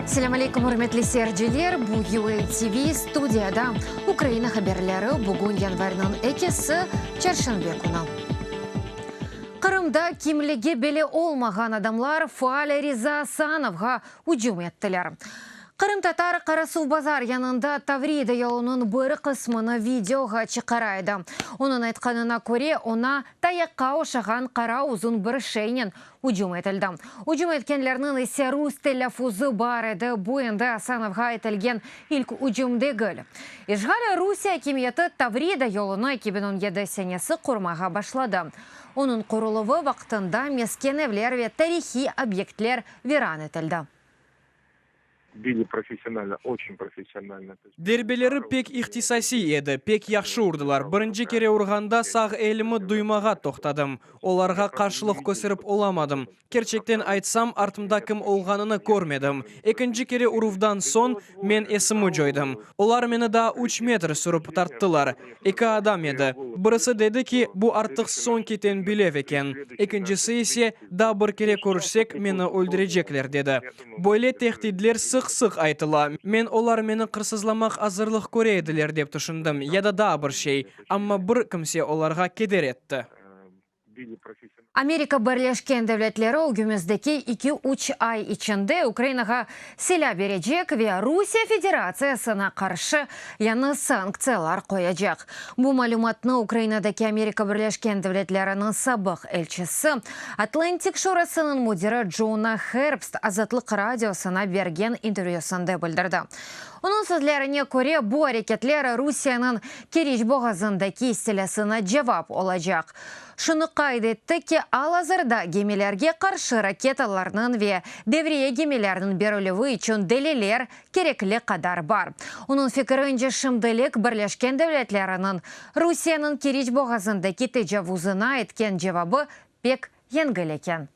Selâm aleyküm, ürmetli seyirciler! Bu UA TV, studiyada Ukraina haberleri, bugün yanvarniñ ekisi, çarşenbe künü. Qırımda kimligi belli olmağan adamlar faal Riza Asanovğa ücüm ettiler. Qırımtatar Qarasuvbazar yanında Tavrida yolunıñ bir qısmını videoğa çıqara edi. Onıñ aytqanına köre, oña tayaqqa oşağan qara uzun bir şeynen ücüm etildi. Ücüm etkenlerniñ ise rus telâffuzı bar edi, bu endi Asanovğa etilgen ilk ücüm degil. İşğal Rusiye akimiyeti Tavrida yolunı 2017 senesi qurmağa başladı. Onıñ quruluvı vaqtında mesken evler ve tarihiy obyektler viran etildi. Bili professionalno, oçen professionalno. Derbeleri pek ihtisasiy edi, pek yahşı urdılar. Birinci kere urğanda sağ elimi duymağa toqtadım. Olarğa qarşılıq kösterip olamadım. Kerçekten aytsam, artımda kim olğanını körmedim. Ekinci kere uruvdan soñ, men esimi coydım. Olar meni daa üç metr sürip tarttılar. Eki adam edi. Birisi dedi ki, bu artıq soñki tenbilev eken. Ekincisi ise, daa bir kere körüşsek, meni öldürecekler, dedi. Böyle tehditler sıq-sıq aytıla. Men olar meni qırsızlamaq azırlıq köre ediler, dep tüşündim, ya da daa bir şey. Amma bir kimse olarğa keder etti. Amerika Birleşken Devletleri ögümizdeki eki-üç ay içinde Ukrainağa silâ berecek ve Rusiye Federatsiyasına qarşı yañı sanktsiyalar qoyacaq. Bu malümatnı Ukrainadaki Amerika Birleşken Devletleriniñ sabıq elçisi, Atlantik Şurasınıñ müdiri Cona Herbst Azatlıq Radiosına bergen intervyüsinde bildirdi. Onıñ sözlerine köre, bu areketler Rusiyeniñ Keriç boğazındaki istilâsına cevap olacaq. Şunı qayd etti ki, al-azırda gemilerge qarşı raketalarnıñ ve devriye gemilerniñ berilüvi içün deliller kerekli qadar bar. Onıñ fikirince, şimdilik Birleşken Devletleriniñ Rusiyeniñ Keriç boğazındaki tecavuzına etken cevabı pek yengil eken.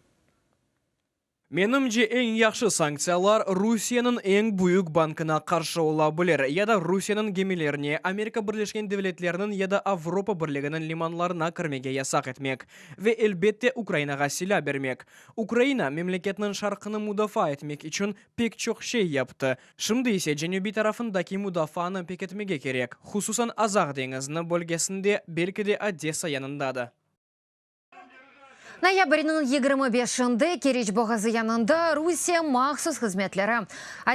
Menimce, eñ yahşı sanktsiyalar Rusiyeniñ eñ büyük bankına qarşı ola bilir ya da Rusiyeniñ gemilerine Amerika Birleşken Devletleriniñ ya da Avropa Birliginiñ limanlarına kirmege yasaq etmek. Ve, elbette, Ukrainağa silâ bermek. Ukraina, memleketniñ şarqını mudafaa etmek içün pek çoq şey yaptı. Şimdi ise cenübiy tarafındaki mudafaanı pekitmege kerek, hususan Azaq deñizini bölgesinde, belki de Odessa yanında da. Noyabrniñ 25-inde Keriç boğazı yanında Rusiye mahsus hızmetleri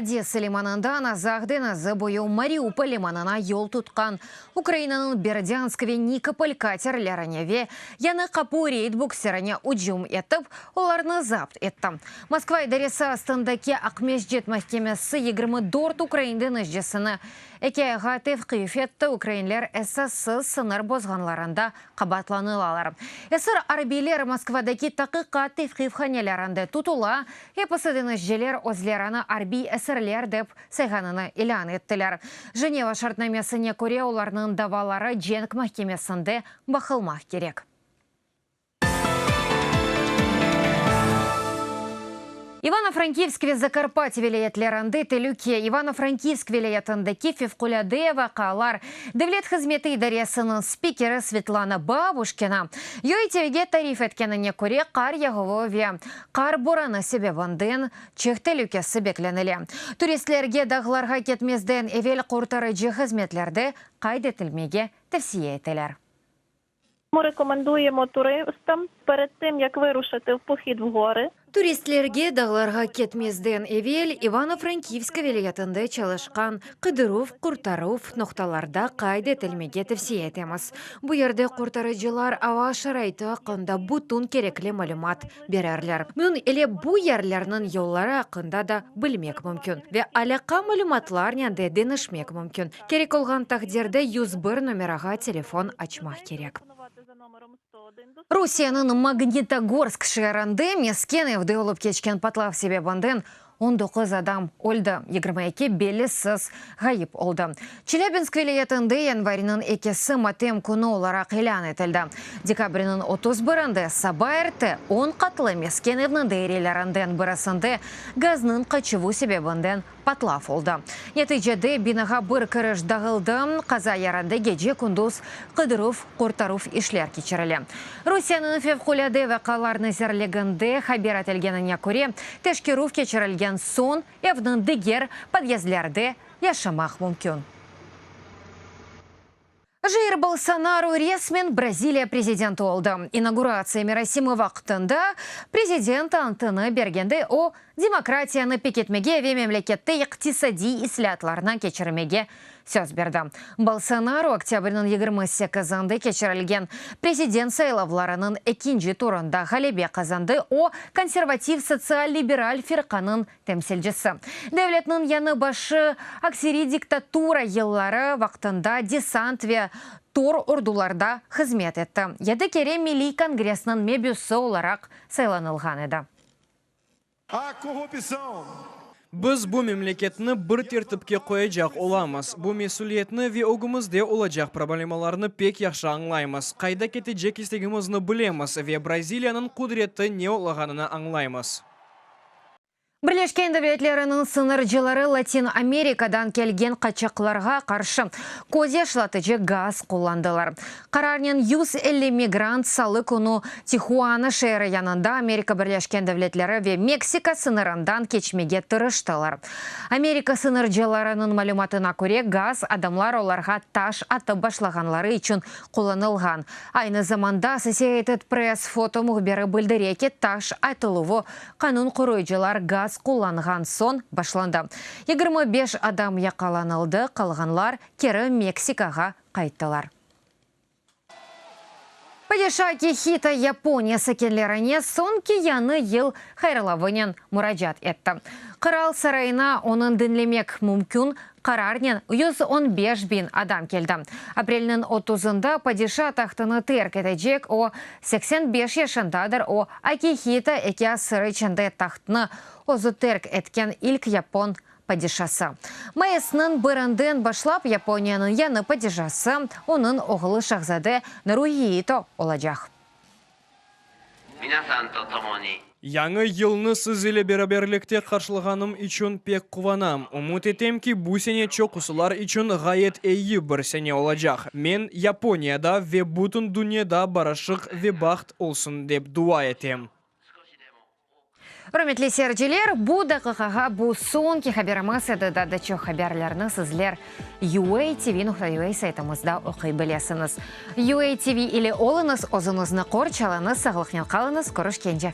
Odessa limanından Azaq deñizi boyu Mariupol limanına yol tutqan Ukrainanıñ Berdânsk ve Nikopol katerlerine ve Yañı Qapu reyd buksirine ücüm etip, olarnı zapt etti. Moskva idaresi astındaki Aqmescit mahkemesi 24 ukrain deñizcisini eki ayğa tevqif etti, ukrainler esassız sıñır bozğanlarında qabaatlanılalar. Esir arbiyler Moskvadaki taqiqat tevqifhanelerinde tutula, episi deñizciler özlerini arbiy esirler dep sayğanını ilân ettiler. Jeneva şartnamesine köre, olarnıñ davaları cenk mahkemesinde baqılmaq kerek. İvano-Frankivsk ve Zakarpatye vilâyetlerinde telüke, İvano-Frankivsk vilâyetindeki fevqulâde vaqialar devlet hızmeti idaresiniñ spikeri Svetlana Babuşkina UATVge tarif etkenine köre, qar yağuvı ve qar boranı sebebinden çığ telükesi beklenile. Turistlerge dağlarğa ketmezden evel qurtarıcı hızmetlerde qayd etilmege tevsiye eteler. Turistlerge dağlarğa ketmezden evel İvano-Frankivska vilâyetinde çalışqan qıdıruv-qurtaruv noqtalarda qayd etilmege tevsiye etemiz. Bu yerde qurtarıcılar ava şaraiti aqqında bütün kerekli malümat bererler. Bunıñ ile bu yerlerniñ yolları aqqında da bilmek mümkün ve alâqa malümatlarnen de deñişmek mümkün. Kerek olğan taqdirde 101 nomerağa telefon açmaq kerek. Rusiyeniñ Magnitogorsk şeerinde mesken evde olıp keçken patlav sebebinden 19 adam öldi, 22 bellisiz ğayıp oldı. Çelâbinsk vilâyetinde yanvarniñ ekisi matem künü olaraq ilân etildi. Dekabrniñ 31-inde saba erte on qatlı mesken evniñ dairelerinden birisinde gaznıñ qaçuvı sebebinden Patlav oldı. Neticede binağa bir kiriş dağıldı, qaza yerinde gece-kündüz qıdıruv-qurtaruv işler keçirile. Rusiyeniñ Fevqulâde vaqialar nazirliginde haber etilgenine köre, teşkerüv keçirilgen. etilgen soñ evniñ diger podyezdlerde yaşamaq mümkün. Jair Bolsonaru resmen Braziliya prezidenti oldı. İnauguratsiya merasimi vaqtında prezident antını bergende o, demokratiyanı pekitmege ve memlekette iqtisadiy islâatlarnı keçirmege söz berdi. Bolsonaru oktâbrniñ 28-inde keçirilgen prezident saylavlarınıñ ekinci turında ğalebe qazandı, o, konservativ sotsial-liberal firqanıñ Temsilcisi, devletniñ yañı başı akseriy diktatura yılları vaqtında desant ve tor ordularda hızmet etti, yedi kere Milliy kongressniñ mebüsi olaraq saylanılğan edi. Biz bu memleketni bir tertipke qoyacaq olamız. Bu mesüliyetni ve ögümizde olacaq problemalarnı pek yahşı añlaymız. Qayda ketecek istegimizni bilemiz ve Braziliyanıñ qudreti ne olağanını añlaymız. Birleşken Devletleriniñ sıñırcıları Latin Amerikadan kelgen qaçaqlarğa qarşı köz yaşlatıcı gaz qullandılar. Qararnen 150 migrant salı künü Tihuana şeeri yanında Amerika Birleşken Devletleri ve Meksika sıñırından keçmege tırıştılar. Amerika sıñırcılarınıñ malümatına köre, gaz adamlar olarğa taş atıp başlağanları içün qullanılğan. Aynı zamanda Associated Press foto mühbiri bildire ki, taş atıluvı qanun qoruyıcılar gaz qullanğan soñ başlandı. 25 adam yaqalanıldı, qalğanlar keri Meksikağa qayttılar. Padişa Akihito Yaponiya sakinlerine soñki Yañı yıl hayırlavınen muracaat etti. Qıral sarayına onıñ diñlemek mümkün qararnen 115 biñ adam keldi. Aprelniñ otuzında padişa tahtını terk etecek, o, 85 yaşındadır, o, Akihito eki asır içinde tahtnı özü terk etken ilk yapon padişası. Mayısnıñ birinden başlap Yaponiyanıñ yañı padişası onıñ oğlu şahzade Naruhito olacaq. Yañı yılnı siz ile beraberlikte qarşılağanım içün pek quvanam. Ümüt etem ki, bu sene çoqusılar içün ğayet eyi bir sene olacaq. Men Yaponiyada ve bütün dünyada barışıq ve baht olsun dep dua etem. Ürmetli seyirciler, bu daqiqağa bu soñki haberimiz edi. Daa da çoq haberlerni sizler UATV.UA saytımızda oquy bilesiñiz. UATV ile oluñız, özüñizni qorçalañız, sağlıqnen qalıñız, körüşkence!